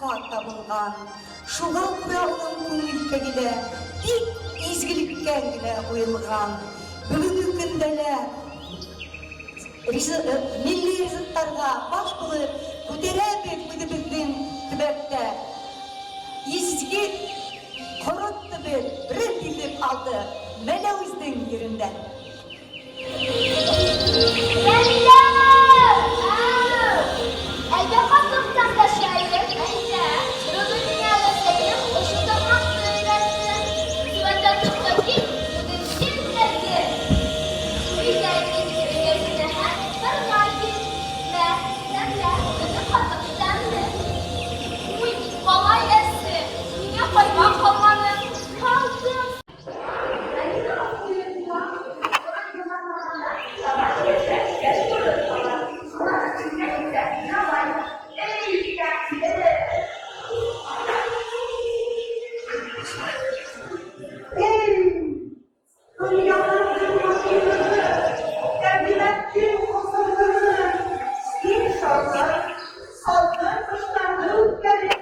Аллаһка табынган. Шуңа күрә уның күңелкәе дә тик изгелеккә генә куелган. Бүгенге көндә дә милли ризыкларга баш булып күтәрәбез үзебезнең төбәктә. Изге корот төбе бренд итеп алды Мәләвезнең ерендә. Рәмилә! Әйдә катыктан да чәем, әйдә. Бүген миңа әбекәем ошо такмакны өйрәтте. Түбәндә тукта кил, бүген син тәрге. Өйдә кил, өйгә килә һәм кырга кил. Мә, тәмлә, безнең катык тәмле. Уй, алай әсе, миңа каймак калмады. Калдым. Салкын кышларны үткәреп,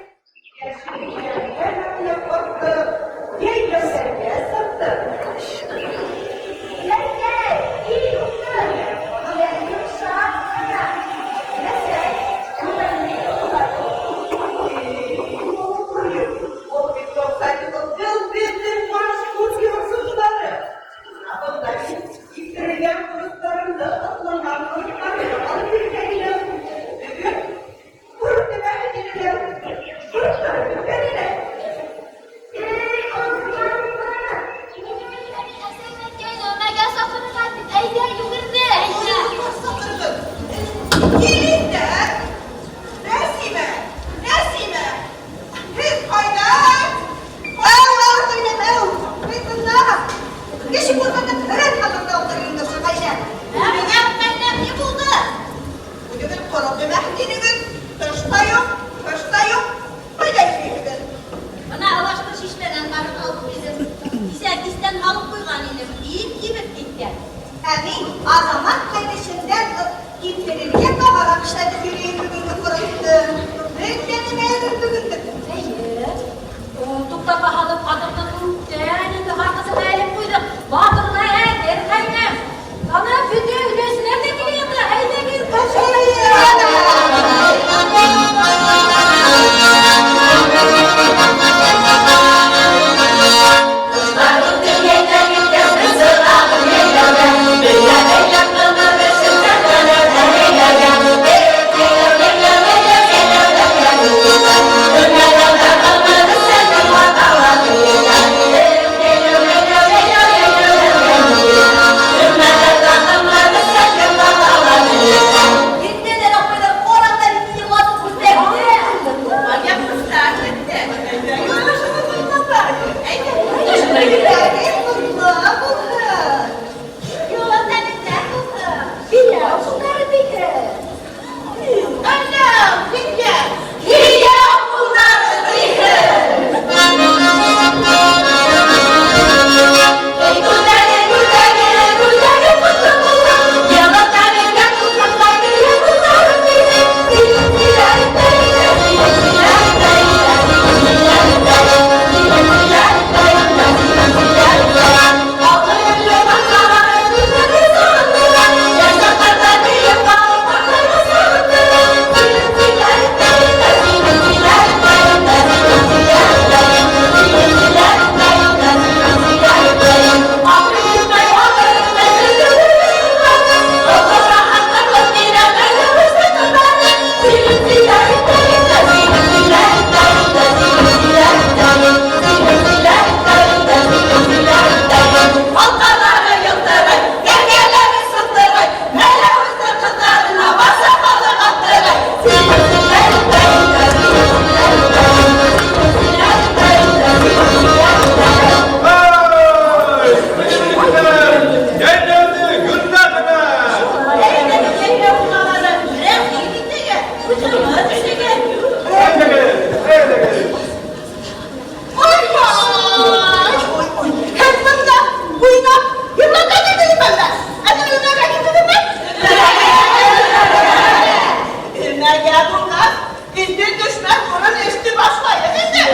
башлайыҡ инде.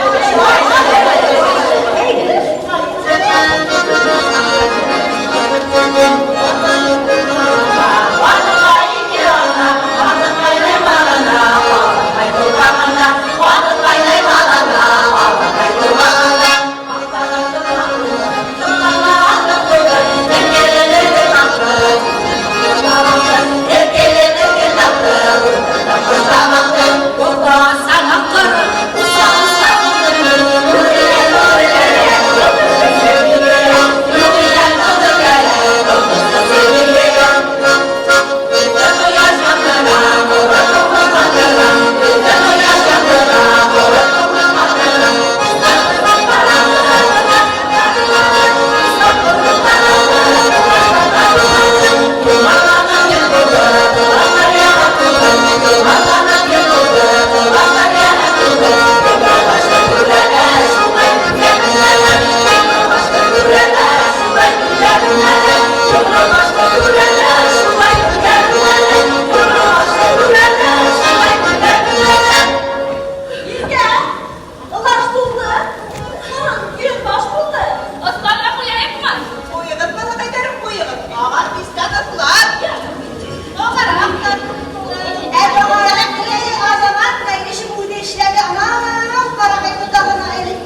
Йә, улар тулды. Ҡырын йөҙ баш булды. Атларға ҡуяйыҡмы? Ҡуйығыҙ, балаҡайҙарым, ҡуйығыҙ. Ағар бистән атлар. Ағараҡтыр. Ә балаҡай Азамат та эшен үҙе эшләне. Анау ҡарағай ботағына элеп,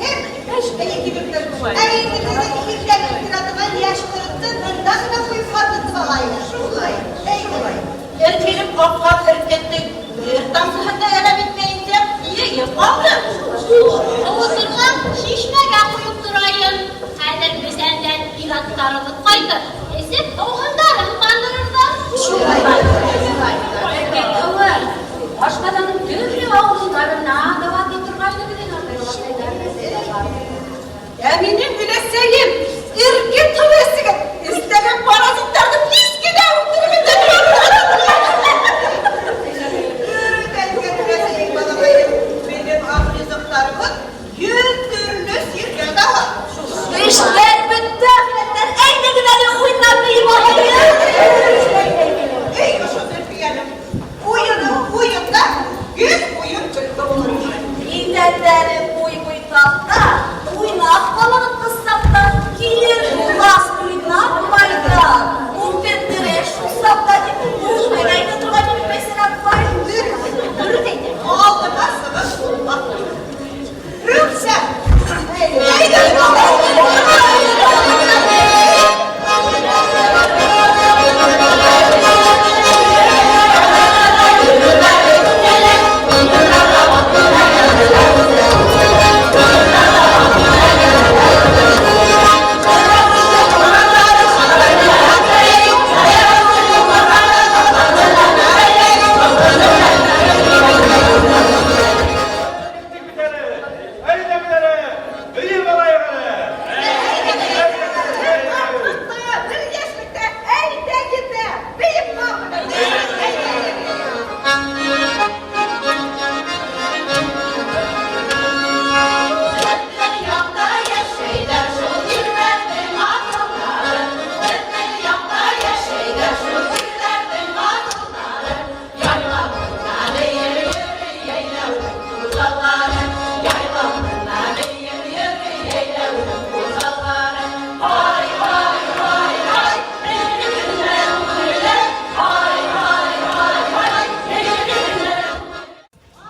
әйе кибеп. Ә инде беҙҙең иртән ултыра торған йәш ҡоротто бында ғына ҡуйып һатып алайыҡ. Шулай. Әй, шулай. Эркелеп ҡапҡан эркеттең бер тамсыһын да әрәм итмәйенсә йыйып алдым. Һыуытырға шишмәгә ҡуйып торайым. Хәҙер бесәндән ир-аттарыбыҙ ҡайтып, эсеп һыуһындарын ҡандырырҙар. Шулай. Эркет һыуы ашҡаҙаның төрлө ауырыуҙарына дауа итә торғайны беҙҙең атай-бабаҡайҙар. Ә минең өләсәйем эркет һыуы эсегеҙ, эстәге паразиттарҙы тиҙ генә үлтереп бөтә. Дөрөҫ әйткән өләсәйең, балаҡайым. Беҙҙең аҡ ризыҡтарыбыҙ йөҙ төрлө сиргә дауа. Эштәр бөттө, әхирәттәр. Әйҙәгеҙ әле уйнап бейеп алайыҡ. Эй, ошо Зөлфиәнең уйыны уйында йөҙ уйын көлкө булыр. Иҙәндәре буй-буй таҡта, уйнап ҡалығыҙ ҡыҫсаҡта, килер булғас уйнап майҙан, үртәттерә шул саҡта тип, һүҙ әйтә торған ине Мәйсәрә апай. Дөрөҫ әйтә. Алдыма сығыш булмаҫ. Рөхсәт. Әйҙә, Әйҙә бит әле, бейеп алайыҡ әле. Бер йәшлектә әйҙә китә. Бейеп ҡал.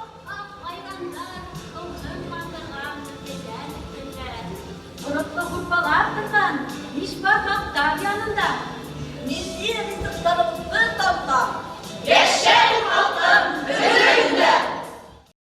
Ап-аҡ айрандар һыуһын ҡандырған тиҙән өҫтөндә. Ҡоротло һурпалар торған бишбармаҡтар янында. Милли